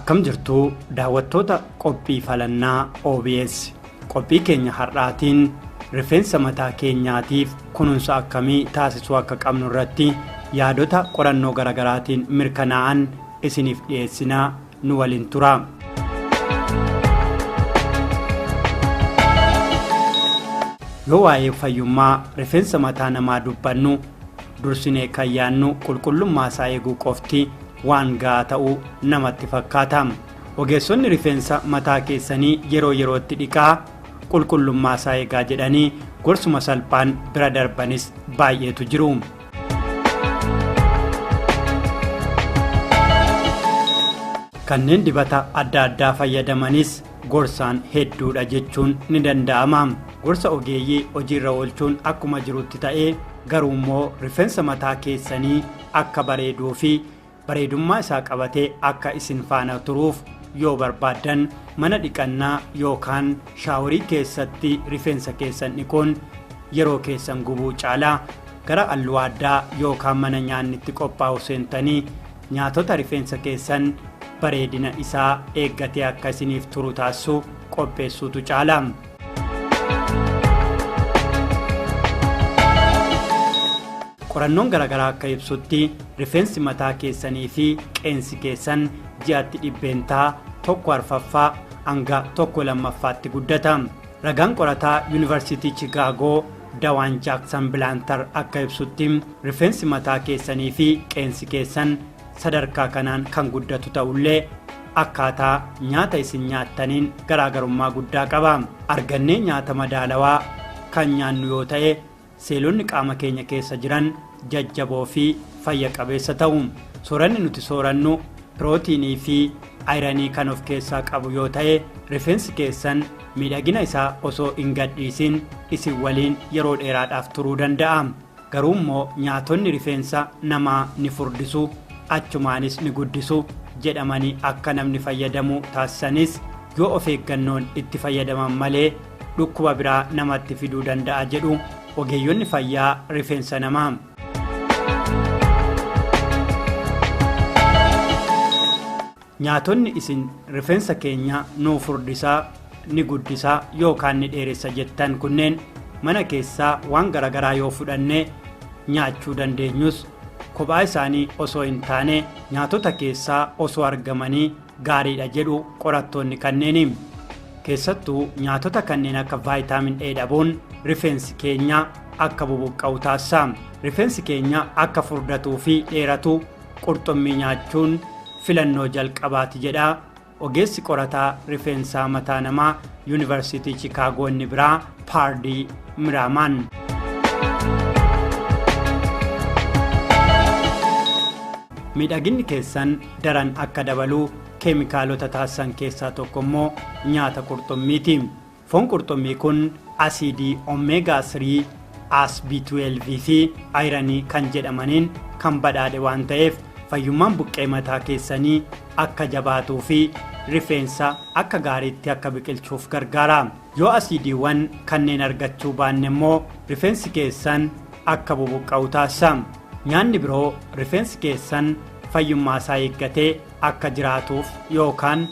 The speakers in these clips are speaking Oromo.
Akkam jirtu daawwattoota qophii falannaa OBS. Qophii keenya har'aatiin rifeensa mataa keenyaatiif kunuunsa akkamii taasisuu akka qabnu irratti yaadota qorannoo garaagaraatiin mirkanaa'an isiniif dhiyeessinaa, nu waliin tura. Yoo waa'ee fayyummaa rifeensa mataa namaa dubbannu, dursinee kan yaannu qulqullummaa isaa eeguu qofti waan gahaa ta'uu namatti fakkaata. Ogeessonni rifeensa mataa keessanii yeroo yerootti dhiqaa, qulqullummaa isaa eegaa jedhanii gorsuma salphaan bira darbanis baay'eetu jiru. Kanneen dibata adda addaa fayyadamanis gorsaan hedduudha jechuun ni danda'ama. Gorsa ogeeyyii hojiirra oolchuun akkuma jirutti ta'ee, garuu immoo rifeensa mataa keessanii akka bareeduu fi bareedummaa isaa qabatee akka isin faana turuuf yoo barbaaddan, mana dhiqannaa yookaan shaaworii keessatti rifeensa keessan dhiquun yeroo keessan gubuu caalaa, gara alluwaaddaa yookaan mana nyaanni itti qophaa'u seentanii nyaatota rifeensa keessan bareedina isaa eeggatee akka isiniif turu taasisu qopheessuutu caala. Qorannoon garaagaraa akka ibsutti, rifeensi mataa keessanii fi qeensi keessan ji'atti 1/4 hanga 1/2tti guddata. Ragaan qorataa Yuunivarsiitii Chicaagoo Dawaan Jaaksan Bilaantar akka ibsutti, rifeensi mataa keessanii fi qeensi keessan sadarkaa kanaan kan guddatu ta'ullee, akkaataa nyaata isin nyaattaniin garaagarummaa guddaa qaba. Argannee nyaata madaalawaa kan nyaannu yoo ta'e, seelonni qaama keenya keessa jiran jajjaboo fi fayya qabeessa ta'u. Sooranni nuti soorannu pirootiinii fi ayiranii kan of keessaa qabu yoo ta'e, rifeensi keessan miidhagina isaa osoo hin gadhiisin isin waliin yeroo dheeraadhaaf turuu danda'a. Garuu immoo nyaatonni rifeensa namaa ni furdisu, achumaanis ni guddisu jedhamanii akka namni fayyadamu taasisanis, yoo of eeggannoon itti fayyadaman malee dhukkuba biraa namatti fiduu danda'a jedhu ogeeyyonni fayyaa rifeensa namaa. Nyaatonni isin rifeensa keenya nuu furdisaa, ni guddisaa yookaan ni dheeressa jettan kunneen mana keessaa waan garaagaraa yoo fudhannee nyaachuu dandeenyus, kophaa isaanii osoo hin taane nyaatota keessaa osoo argamanii gaariidha jedhu qorattoonni kanneeni. Keessattuu nyaatota kanneen akka vaayitaamin A dhabuun rifeensi keenya akka bubuqqa'u taasisa. Rifeensi keenya akka furdatuu fi dheeratu qurxummii nyaachuun filannoo jalqabaati jedha ogeessi qorataa rifeensaa mataa namaa Yuunivarsiitii Chikaagoo inni biraa Paardii Miraamaan. Miidhaginni keessan daran akka dabaluu keemikaalota taasisan keessaa tokko immoo nyaata qurxummiiti. Foon qurxummii kun asiidii omega 3, as B12 fi ayiranii kan jedhamaniin kan badhaadhe waan ta'eef, fayyummaan buqqee mataa keessanii akka jabaatuu fi rifeensa akka gaariitti akka biqilchuuf gargaara. Yoo asiidiiwwan kanneen argachuu baanne immoo rifeensi keessan akka bubuqqa'u taasisa. Nyaanni biroo rifeensi keessan fayyummaa isaa eeggatee akka jiraatuuf yookaan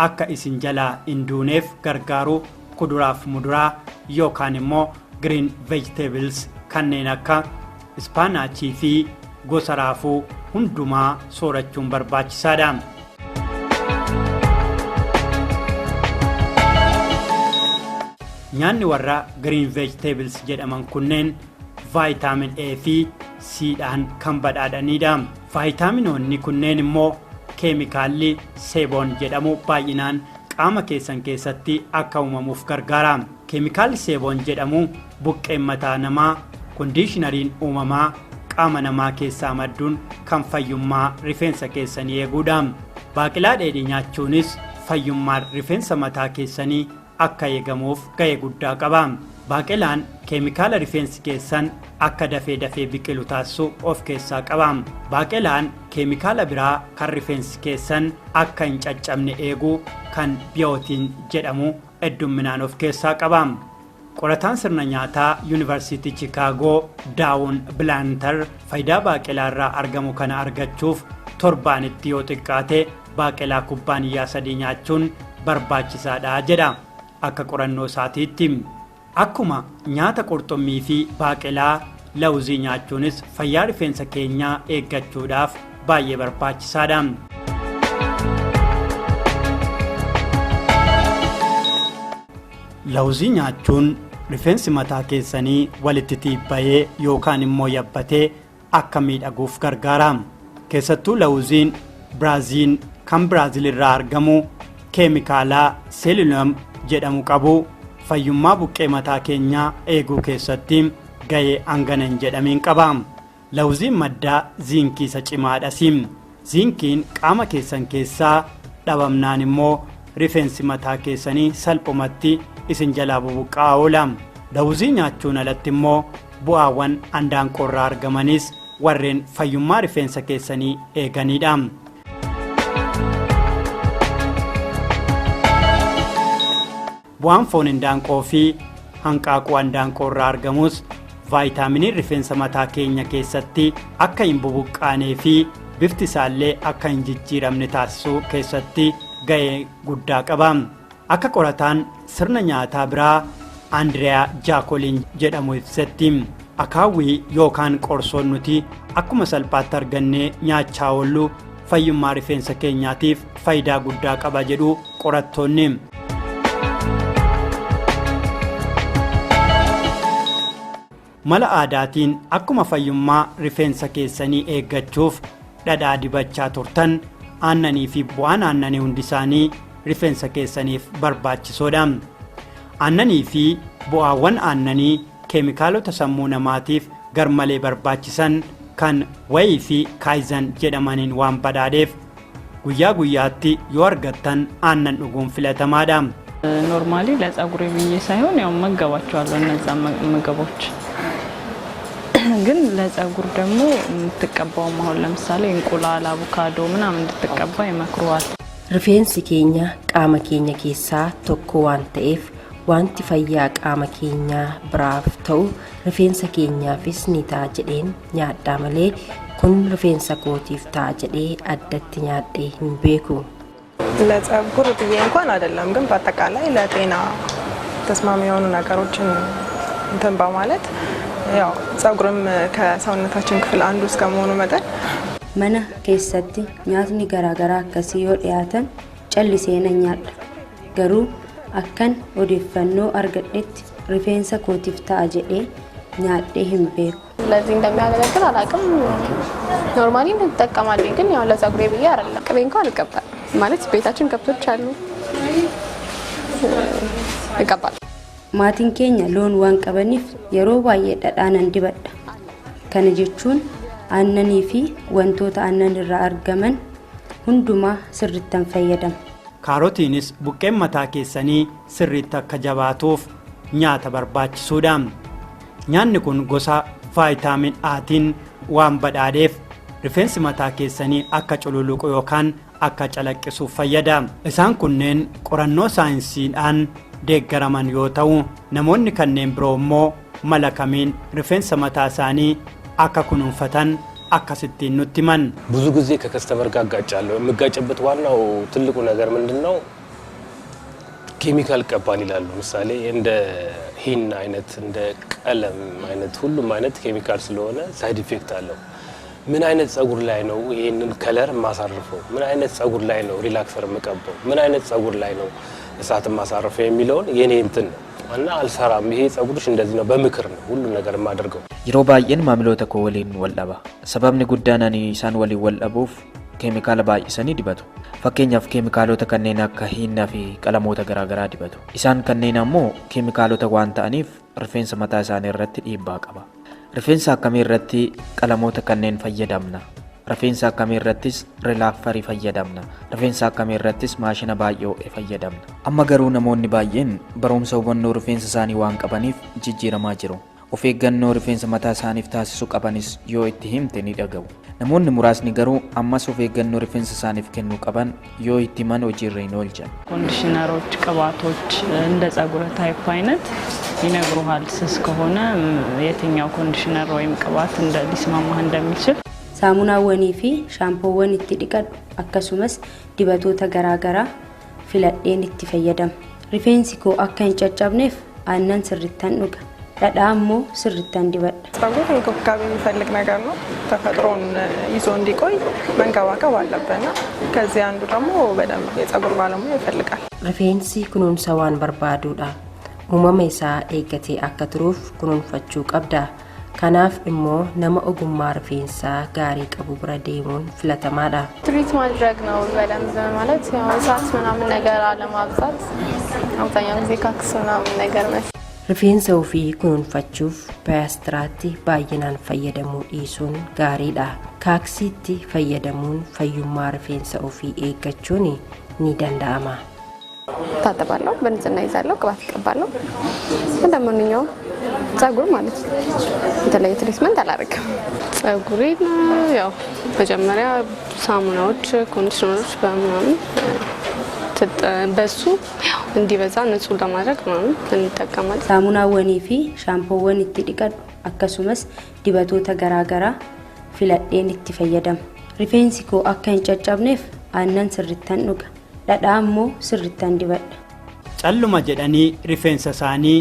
akka isin jalaa hin duuneef gargaaru kuduraaf muduraa yookaan immoo green vegetables kanneen akka ispaanaachii fi gosa raafuu hundumaa soorachuun barbaachisaadha. Nyaanni warra green vegetables jedhaman kunneen vaayitaamin A fi C dhaan kan badhaadhanidha. Vaayitaaminoonni kunneen immoo keemikaalli seeboon jedhamu baay'inaan qaama keessan keessatti akka uumamuuf gargaara. Keemikaalli seeboon jedhamu buqqeen mataa namaa kondiishinariin uumamaa qaama namaa keessaa madduun kan fayyummaa rifeensa keessanii eeguudha. Baaqilaa dheedhii nyaachuunis fayyummaan rifeensa mataa keessanii akka eegamuuf ga'ee guddaa qaba. Baaqelaan keemikaala rifeensi keessan akka dafee dafee biqilu taasisu of keessaa qaba. Baaqelaan keemikaala biraa kan rifeensi keessan akka hin caccabne eegu kan biyootiin jedhamu heddumminaan of keessaa qaba. Qorataan sirna nyaataa Yuunivarsiitii Chikaagoo Daawun Bilaantar faayidaa baaqelaa irraa argamu kana argachuuf torbaanitti yoo xiqqaate Baaqelaa kubbaaniyyaa 3 nyaachuun barbaachisaadha jedha akka qorannoo isaatiitti. Akkuma nyaata qurxummii fi baaqelaa lawuzii nyaachuunis fayyaa rifeensa keenyaa eeggachuudhaaf baay'ee barbaachisaadha. Lawuzii nyaachuun rifeensi mataa keessanii walitti tiibba'ee yookaan immoo yabbatee akka miidhaguuf gargaara. Keessattuu lawuziin Biraaziin kan Biraazil irraa argamu keemikaalaa seelinoom jedhamu qabu fayyummaa buqqee mataa keenyaa eeguu keessatti ga'ee hangana hin jedhamiin qaba. Lawuziin maddaa ziinkii isa cimaadhas. Ziinkiin qaama keessan keessaa dhabamnaan immoo rifeensi mataa keessanii salphumatti isin jalaa bubuqqa'aa oola. Lawuzii nyaachuun alatti immoo bu'aawwan handaanqoorraa argamanis warreen fayyummaa rifeensa keessanii eeganidha. Bu'aan foon hindaanqoo fi hanqaaquu handaanqoo irraa argamus vaayitaaminiin rifeensa mataa keenya keessatti akka hin bubuqqaanee fi bifti isaallee akka hin jijjiiramne taasisuu keessatti ga'ee guddaa qaba. Akka qorataan sirna nyaataa biraa Andiriyaa Jaakoliin jedhamu ibsetti akaawwii yookaan qorsoon nuti akkuma salphaatti argannee nyaachaa oollu fayyummaa rifeensa keenyaatiif faayidaa guddaa qaba jedhu qorattoonni. Mala aadaatiin akkuma fayyummaa rifeensa keessanii eeggachuuf dhadhaa dibachaa turtan aannanii fi bu'aan aannanii hundi isaanii rifeensa keessaniif barbaachisoodha. Aannanii fi bu'aawwan aannanii keemikaalota sammuu namaatiif garmalee barbaachisan kan wayii fi kaayizan jedhamaniin waan badhaadheef guyyaa guyyaatti yoo argattan aannan dhuguun filatamaadha. ኖርማሊ ለጸጉሬ ብዬ ሳይሆን ያው መገባቸዋለሁ እነዛ ምግቦች ግን ለጸጉር ደግሞ የምትቀባውም አሁን ለምሳሌ እንቁላል፣ አቮካዶ ምናምን እንድትቀባ ይመክሩሃል። Rifeensi keenya qaama keenya keessaa tokko waan ta'eef wanti fayyaa qaama keenyaa biraaf ta'u rifeensa keenyaafis ni ta'a jedheen nyaadhaa malee kun rifeensa kootiif ta'a jedhee addatti nyaadhee hin beeku. ለጸጉር ብዬ እንኳን አይደለም፣ ግን በአጠቃላይ ለጤና ተስማሚ የሆኑ ነገሮችን እንትን በማለት ያው ጸጉርም ከሰውነታችን ክፍል አንዱ እስከመሆኑ መጠን Mana keessatti nyaatni garaagaraa akkasii yoo dhiyaatan callisee nan nyaadha. Garuu akkan odeeffannoo argadhetti rifeensa kootiif ta'a jedhee nyaadhee hin beeku. ለዚህ እንደሚያገለግል አላውቅም። ኖርማሊ እንጠቀማለን፣ ግን ያው ለጸጉሬ ብዬ አይደለም። ቅቤ እንኳን አልቀባም። ማለት ቤታችን ከብቶች አሉ እቀባለሁ። Maatiin keenya loon waan qabaniif yeroo baay'ee dhadhaa nan dibadha. Kana jechuun aannanii fi wantoota aannan irraa argaman hundumaa sirrittan fayyadama. Kaarotiinis buqqeen mataa keessanii sirriitti akka jabaatuuf nyaata barbaachisuudha. Nyaanni kun gosa vaayitaamin Aatiin waan badhaadheef rifeensi mataa keessanii akka cululuqu yookaan akka calaqqisuuf fayyada. Isaan kunneen qorannoo saayinsiidhaan deeggaraman yoo ta'u, namoonni kanneen biroo immoo mala kamiin rifeensa mataa isaanii akka kunuunfatan akkasittiin nutti himan. ብዙ ጊዜ ከከስተመር ጋር እጋጫለሁ። የምጋጭበት ዋናው ትልቁ ነገር ምንድን ነው? ኬሚካል ቀባን ይላሉ። ምሳሌ እንደ ሂና አይነት እንደ ቀለም አይነት ሁሉም አይነት ኬሚካል ስለሆነ ሳይድ ኢፌክት አለው። ምን አይነት ጸጉር ላይ ነው ይሄንን ከለር የማሳርፈው? ምን አይነት ጸጉር ላይ ነው ሪላክሰር የምቀባው? ምን አይነት ጸጉር ላይ ነው እሳት የማሳርፈው የሚለውን የኔ እንትን ነው እና አልሰራም። ይሄ ጸጉርሽ እንደዚህ ነው፣ በምክር ነው ሁሉ ነገር የማደርገው። Yeroo baay'een maamiloota koo waliin wal dhaba. Sababni guddaan ani isaan waliin wal dhabuuf keemikaala baay'isanii dibatu. Fakkeenyaaf keemikaalota kanneen akka hinnaa fi qalamoota garaagaraa dibatu. Isaan kanneen ammoo keemikaalota waan ta'aniif rifeensa mataa isaanii irratti dhiibbaa qaba. Rifeensa akkamii irratti qalamoota kanneen fayyadamna? Rifeensa akkamii irrattis rilaakfarii fayyadamna? Rifeensa akkamii irrattis maashina baay'ee ho'e fayyadamna? Amma garuu namoonni baay'een barumsa hubannoo rifeensa isaanii waan qabaniif jijjiiramaa jiru. Of eeggannoo rifeensa mataa isaaniif taasisuu qabanis yoo itti himte ni dhaga'u. Namoonni muraasni garuu ammas of eeggannoo rifeensa isaaniif kennuu qaban yoo itti himan hojiirra hin oolchan. ኮንዲሽነሮች፣ ቅባቶች እንደ ጸጉር ታይፕ አይነት ይነግሩሃል። ስስ ከሆነ የትኛው ኮንዲሽነር ወይም ቅባት እንደ ሊስማማህ እንደሚችል። Saamunaawwanii fi shaampoowwan itti dhiqadhu akkasumas dibatoota garaagaraa filadheen itti fayyadama. Rifeensi koo akka hin caccabneef aannan sirrittan dhuga. Dhadhaa immoo sirrittan dibadha. ጸጉር እንክብካቤ የሚፈልግ ነገር ነው። ተፈጥሮን ይዞ እንዲቆይ መንከባከብ አለብንና ከዚህ አንዱ ደግሞ በደንብ የጸጉር ባለሙያ ይፈልጋል። Rifeensi kunuunsa waan barbaaduudha. Uumama isaa eeggatee akka turuuf kunuunfachuu qabda. Kanaaf immoo nama ogummaa rifeensaa gaarii qabu bira deemuun filatamaadha. ትሪት ማድረግ ነው በደንብ ማለት ያው እሳት ምናምን ነገር አለማብዛት፣ አብዛኛው ጊዜ ካክስ ምናምን ነገር መስ Rifeensa ofii kunuunfachuuf paayastiraatti baay'inaan fayyadamuu dhiisuun gaariidha. Kaaksiitti fayyadamuun fayyummaa rifeensa ofii eeggachuun ni danda'ama. ታጠባለሁ፣ በንጽህና ይዛለሁ፣ ቅባት እቀባለሁ። እንደ ማንኛውም ጸጉር ማለት ነው። የተለየ ትሪትመንት አላደርግም። ጸጉሬን ያው መጀመሪያ ሳሙናዎች፣ ኮንዲሽነሮች በምናምን በሱ ያው እንዲበዛ ንጹህ ለማድረግ ምናምን እንጠቀማለን። Saamunaawwanii fi shaampoowwan itti dhiqadhu akkasumas dibatoota garaagaraa filadheen itti fayyadama. Rifeensi koo akka hin caccabneef aannan sirrittan dhuga. Dhadhaa immoo sirrittan dibadha. Calluma jedhanii rifeensa isaanii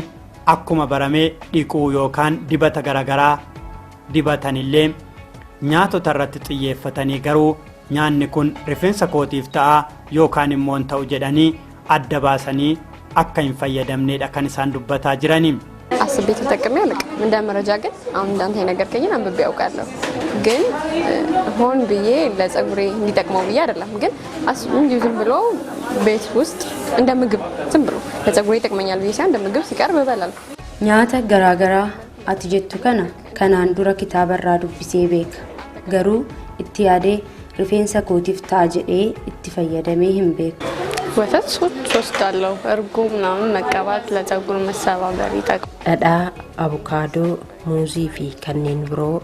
akkuma barame dhiquu yookaan dibata garaagaraa dibatanillee nyaatota irratti xiyyeeffatanii garuu nyaanni kun rifeensa kootiif ta'a yookaan immoo hin ta'u jedhanii adda baasanii akka hin fayyadamnedha kan isaan dubbataa jirani. አስቤ ተጠቅሜ አላውቅም። እንደ መረጃ ግን አሁን እንዳንተ የነገርከኝን አንብቤ ያውቃለሁ። ግን ሆን ብዬ ለጸጉሬ እንዲጠቅመው ብዬ አይደለም። ግን እንዲሁ ዝም ብሎ ቤት ውስጥ እንደ ምግብ ዝም ብሎ ለጸጉሬ ይጠቅመኛል ብዬ ሳይሆን እንደ ምግብ ሲቀርብ እበላለሁ። Nyaata garaagaraa ati jettu kana kanaan dura kitaabarraa dubbisee beeka. Garuu itti yaadee rifeensa kootiif ta'a jedhee itti fayyadamee hin beeku. ወተት ወስዳለሁ። እርጎ ምናምን መቀባት ለጸጉር መሰባበር ይጠቅማል። Dhadhaa, abukaadoo, muuzii fi kanneen biroo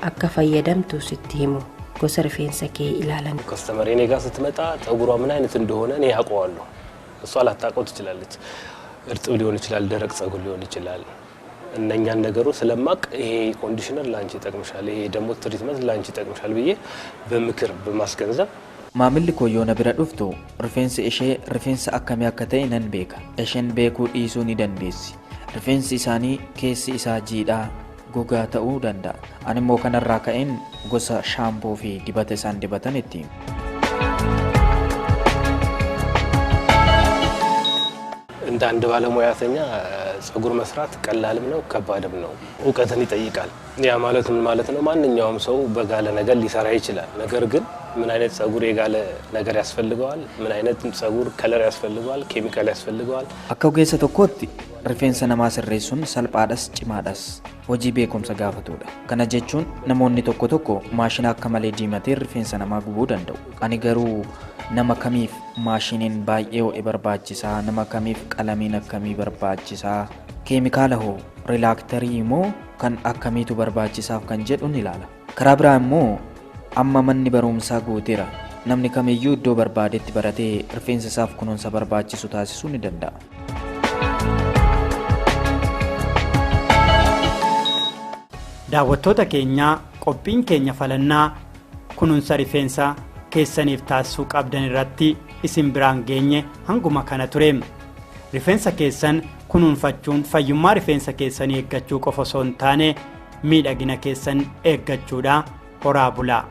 akka fayyadamtu sitti himu. Gosa rifeensa kee ilaalan. ከስተመር እኔ ጋር ስትመጣ ጸጉሯ ምን አይነት እንደሆነ እኔ አውቀዋለሁ። እሷ ላታውቀው ትችላለች። እርጥብ ሊሆን ይችላል፣ ደረቅ ጸጉር ሊሆን ይችላል። እነኛን ነገሮች ስለማቅ ይሄ ኮንዲሽነር ላንቺ ይጠቅምሻል፣ ይሄ ደግሞ ትሪትመንት ላንቺ ይጠቅምሻል ብዬ በምክር በማስገንዘብ Maamilli koo yoo na bira dhuftu rifeensi ishee rifeensa akkamii akka ta'e nan beeka. Isheen beekuu dhiisuu ni dandeessi. Rifeensi isaanii keessi isaa jiidhaa gogaa ta'uu danda'a. Ani immoo kanarraa ka'een gosa shaampoo fi dibata isaan dibatan itti himu. እንደ አንድ ባለሙያተኛ ጸጉር መስራት ቀላልም ነው ከባድም ነው። እውቀትን ይጠይቃል። ያ ማለት ምን ማለት ነው? ማንኛውም ሰው በጋለ ነገር ሊሰራ ይችላል። ነገር ግን ምን አይነት ጸጉር የጋለ ነገር ያስፈልገዋል፣ ምን አይነት ጸጉር ከለር ያስፈልገዋል፣ ኬሚካል ያስፈልገዋል። Akka ogeessa tokkootti rifeensa namaa sirreessuun salphaadhas cimaadhas hojii beekumsa gaafatudha. Kana jechuun namoonni tokko tokko maashina akka malee diimatee rifeensa namaa gubuu danda'u. Ani garuu nama kamiif maashiniin baay'ee ho'e barbaachisaa, nama kamiif qalamiin akkamii barbaachisaa, keemikaala hoo rilaaktarii moo kan akkamiitu barbaachisaaf kan jedhu ni ilaala. Karaa biraa immoo amma manni barumsaa guuteera. Namni kamiyyuu iddoo barbaadetti baratee rifeensa isaaf kunuunsa barbaachisu taasisuu ni danda'a. Daawwattoota keenyaa, qophiin keenya falannaa kunuunsa rifeensaa keessaniif taasisuu qabdan irratti isin biraan geenye hanguma kana ture. Rifeensa keessan kunuunfachuun fayyummaa rifeensa keessanii eeggachuu qofa osoo hin taane miidhagina keessan eeggachuudha. Horaa bulaa.